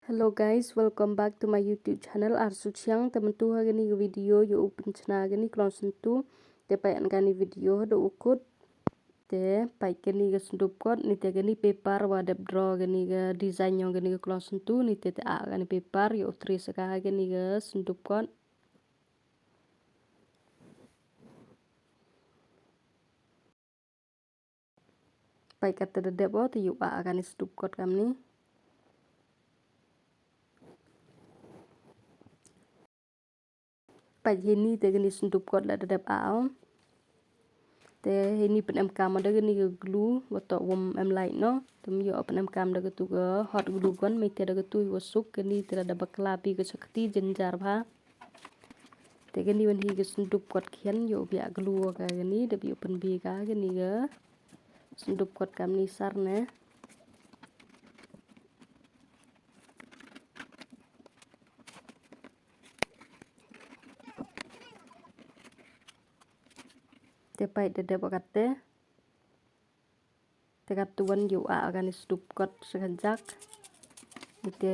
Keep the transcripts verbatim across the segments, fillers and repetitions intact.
Hello guys, welcome back to my YouTube channel, Arsu Chiang. Te mynta ha kani ka video ïa u pynchna kani klong syntu. Te peit ïa kani video haduh u kut. Te peit kani ka syndup kot, nangta kani paper wa dep draw kani ka design jong kani ka klong syntu, nangta te ah kani paper ïa u trace ïa ka ha kani ka syndup kot. Peit katta da dep o, te ïa u ah kani syndup kot kamni. Peit hini te kani syndup kot la da dep ah o. Te hini pynemkam da kani ka glue, wa toh wym em lait noh. Te ym ïoh pynemkam da katu ka hot glue gun, mynta da katu wa suk, kani te la da bakla bha ka shakti jynjar bha. Te kani wan hi ka syndup kot khian, ïoh biah glue ka kani, da ïoh pynbha ka kani ka syndup kot kamni sar ne. Te peit da dep katta. Te katto wan ïa u ah kani syndup kot sa kajak. Nangta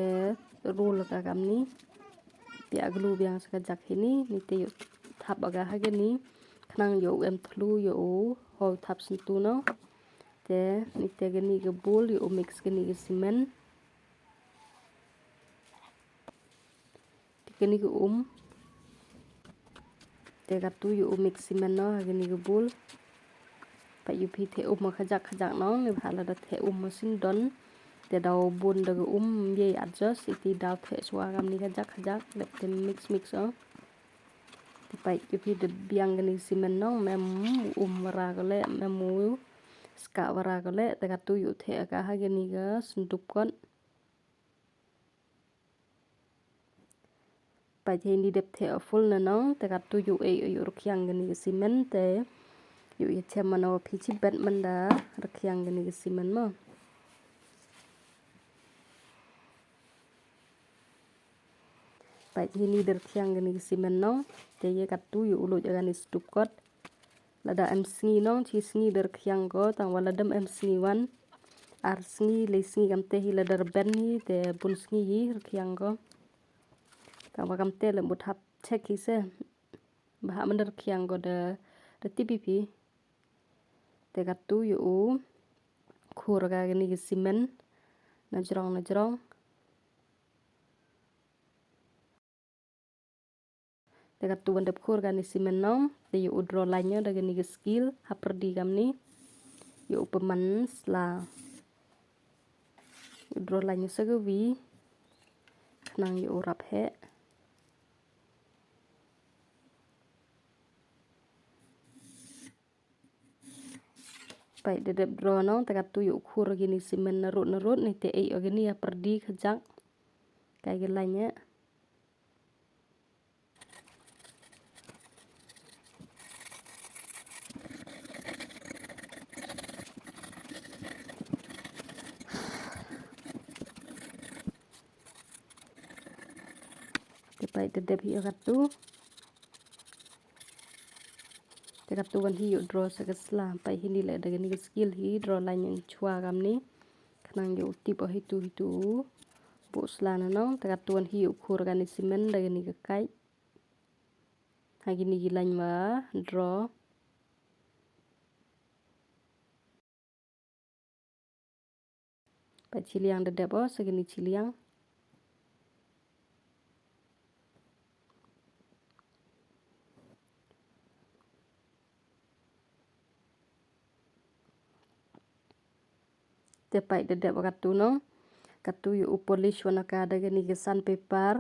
roll ka kamni. Biah glue biang sa kajak hini. Nangta ïa u thap ka ha kani. Khnang ïa u em thlu ïa u hoi thap syntu noh. Te nangta kani ka bowl ïa u mix kani ka cement. Te kani ka um. Te katto ïa u mix cement noh ha kani ka bowl. Peit ïa phi theh um ma kajak kajak noh, ne bha lada theh um ma sngewdon. Te daw bun da ka um, ym ïai adjust, iti daw theh shuwa kamni kajak kajak, dep te mix mix noh. Te peit ïa phi da biang kani ka cement noh, mem u um wara ko leh, mem u skah wara ko leh, te katto ïa u theh ka ha kani ka syndup kot. Peit hini dep theh full na noh, te katto ïa u ei ïa u rkhiang kani ka cement te. Ïa u ïa chem mano phi chi bet man da rkhiang kani ka cement mo. Peit hini da rkhiang kani ka cement noh, te ïa katto ïa u luid ïa kani syndup kot. Lada em sngi noh, chi sngi da rkhiang ko, tangwa lada ym em sngi wan. Ar sngi, lai sngi kamte hi lada rben hi, te bun sngi hi rkhiang ko. Tangwa kamte lada mut hap check hi se. Bha man da rkhiang ko da, da tip ïa phi. Te katto ïa u khur ka kani ka cement. Na jrong, na jrong. Te katto wan dep khur kani cement noh, te ïa u draw line noh da kani ka scale, ha pyrdi kamni. Ïa u pynman sla. Ïa u draw line noh sa kawi. Khnang ïa u rap heh. Peit da dep draw noh, te katto ïa u khur kani cement narud narud, nangta ei ïa kani ha pyrdi kajak. Kai ka line ïa. Te peit da dep hi ïa katto. Te katto wan hi ïa u draw sa ka sla, peit hini leh da kani ka scale hi draw line ïa u chwa kamni. Khnang ïa u tip o hitu hitu. Buh sla na noh, te katto wan hi ïa u khur kani cement da kani ka kait. Ha kini ki line wa draw. Peit chiliang da dep o, sa kini chiliang. Te peit da dep katto noh. Katto ïa u polish wan ka da kani ka sandpaper.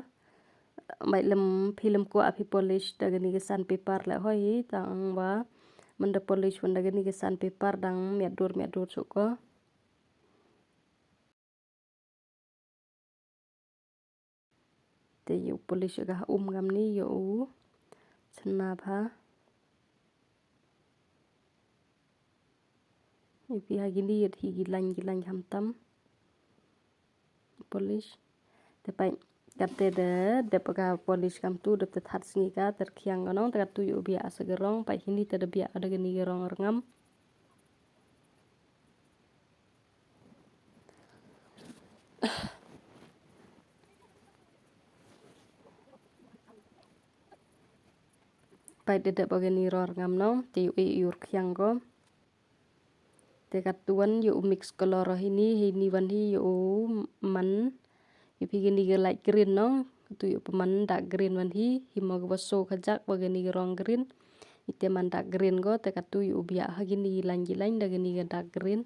Bad lem phi lem kwah phi polish da kani ka sandpaper leh hoi hi, tangwa man da polish wan da kani ka sandpaper dang miat dur miat dur shuh ko. Te ïa u polish ka ha um kamni ïa u chna bha. Ïa phi ha kini ïa hi ki line ki line khamtam. Polish. Te peit katte da dep ka polish kamtu, dep te that sngi ka, te rkhiang ka noh, te katto ïa u biah sa ka rong, peit hini te da biah da kani ka rong rngam. Pait da dep ba kani ror ngam nong, te ïoh ïoh khiang ko. Te katto wan ïoh mix color hini, hini wan hi ïoh man. Ïoh phi kani ka light green nong, katto ïoh phi man dark green wan hi, hi mo ka ba so ka jak ba kani ka rong green. Ite man dark green ko, te katto ïoh biah ha kini lain ki lain da kani ka dark green.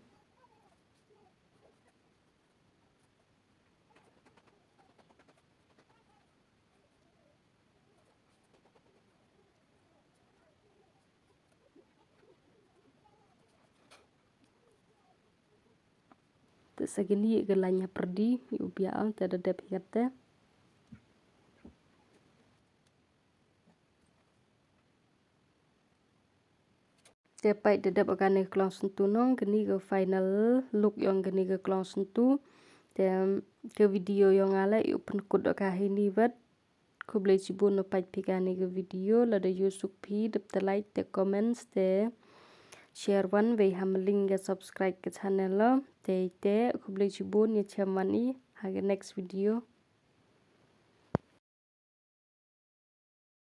Te sa kini ka lain ha pyrdi, ïoh biah te da dep hi kate. Te pait da dep kani ka klong sentu nong, kani ka final look yong kani ka klong sentu. Te ka video yong nga la ïoh pynkut ka hini wat. Khublei chibun na pait phi kani ka video, lada ïoh suk phi dep te like te comments te share wan wei ha mling ka subscribe ka channel lo. Te te khublei chibun, ïa chem wan i ha ka next video.